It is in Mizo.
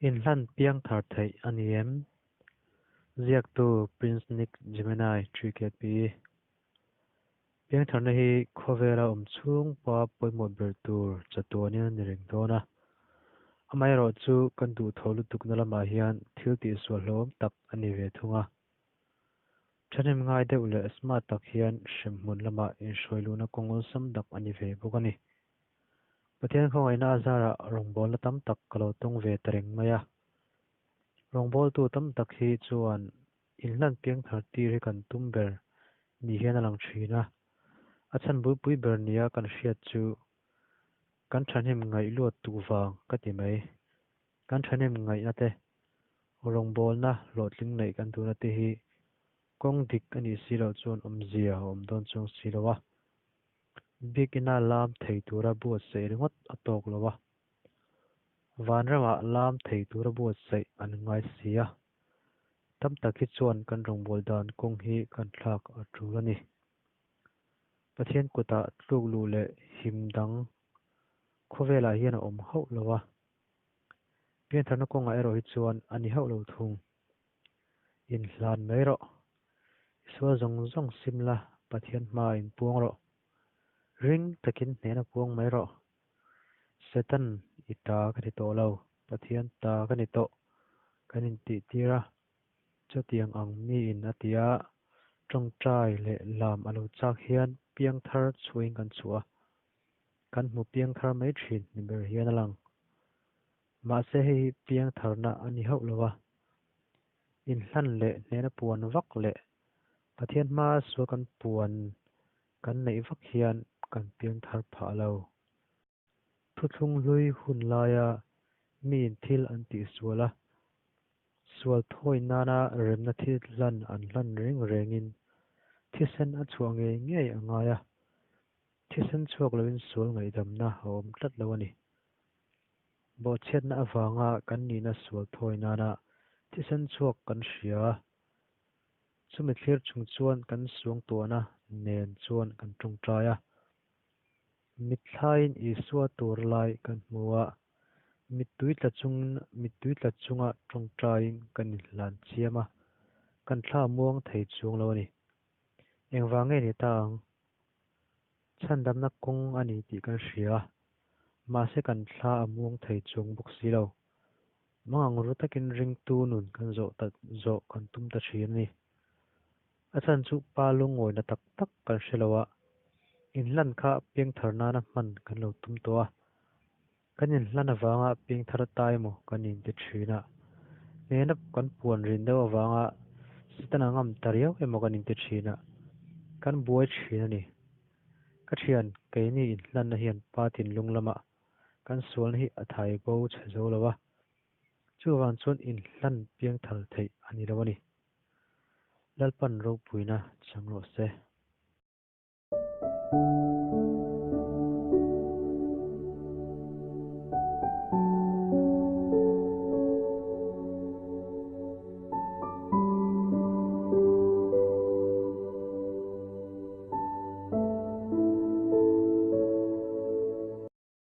Inhlan piangthar theih a ni em? Ziaktu Prince Nick Gemini 3KP Piangtharna hi khawvela awm chhung pawha pawimawh ber tur chatuanin a ni reng dawn a. Amaherawhchu kan duhthawh lutukna lamah hian thil tihsual hlauhawm tak a ni ve thung a. Thahnem ngai deuh leh smart tak hian hremhmun lamah inhruai luhna kawng awlsam tak a ni ve bawk a ni. Pathian khawngaihna a zarah rawngbawlna tam tak ka lo tawng ve ta reng mai a. Rawngbawltu tam tak hi chuan inhlan piangthar tir hi kan tum ber ni hian a lang thin a. A chhan bulpui ber nia kan hriat chu kan thahnem ngaih luat tuk vang ka ti mai. Kan thahnem ngaihna te, rawngbawlna hlawhtling neih kan duhna te hi kawng dik a nih si loh chuan awmzia a awm dawn chuang si lo a. Biakina lam thei tura buatsaih ringawt a tawk lo a, vanramah lam thei tura buatsaih an ngai si a. Tam tak hi chuan kan rawngbâwl dan kawng hi kan thlak a tul a ni. Pathian kutah tluk luh leh him dang khawvelah hian a awm hauh lo a, piantharna kawngah erawh hi chuan a ni hauh lo thung. Inhlan mai rawh. I sual zawng zawng sim la, Pathian hmaah inpuang rawh. Ring takin hnehna puang mai rawh. Satan i ta ka ni tawh lo, Pathian ta ka ni tawh kan intihtir a. Chutiang ang miin a ti a, tawngtai leh lam a lo chak hian piangthar chhuahin kan chhuah a. Kan hmu piangthar mai thin ni ber hian a lang. Mahse hei hi piangtharna a ni hauh lo a. Inhlan leh hnehna puan vak leh Pathian hmaa sual kan puan kan neih vak hian kan piangthar phah lo. Thuthlung hlui hun laia miin thil an tihsual a, sual thawi nana remna thil hlan an hlan reng rengin thisen a chhuah ngei ngei a ngai a, thisen chhuak loin sual ngaihdamna a awm tlat lo a ni. Bawhchhiatna avanga kan nihna sual thawi nana thisen chhuak kan hria a, chumi thlir chung chuan kan suangtuahna nen chuan kan tawngtai a. Mitthlaiin Isua tur lai kan hmu a, mittui tla chungin mittui tla chunga tawngtaiin kan inhlan chiam a, kan thla muang thei chuang lo a ni. Engvang nge ni ta ang? Chhandamna kawng a ni tih kan hria a, mahse kan thla a muang thei chuang bawk si lo. Mangang ru takin ringtu nun kan zawh ta zawh kan tum ta thin a ni. A chhan chu pa lungawina tak tak kan hre lo a, inhlan kha piangthar nana hman kan lo tum tawh a. Kan inhlan avanga piangthar ta emaw kan inti thin a, hnena kan puan rin deuh avanga Setana ngam ta riau emaw kan inti thin a, kan buai thin a ni. Ka thian, keini inhlanna hian pa thinlung lamah kan sualna hi a thai bo chhe zo lo a, chuvang chuan inhlan piangthar theih a ni lo a ni. Lalpan ropuina chang rawh se.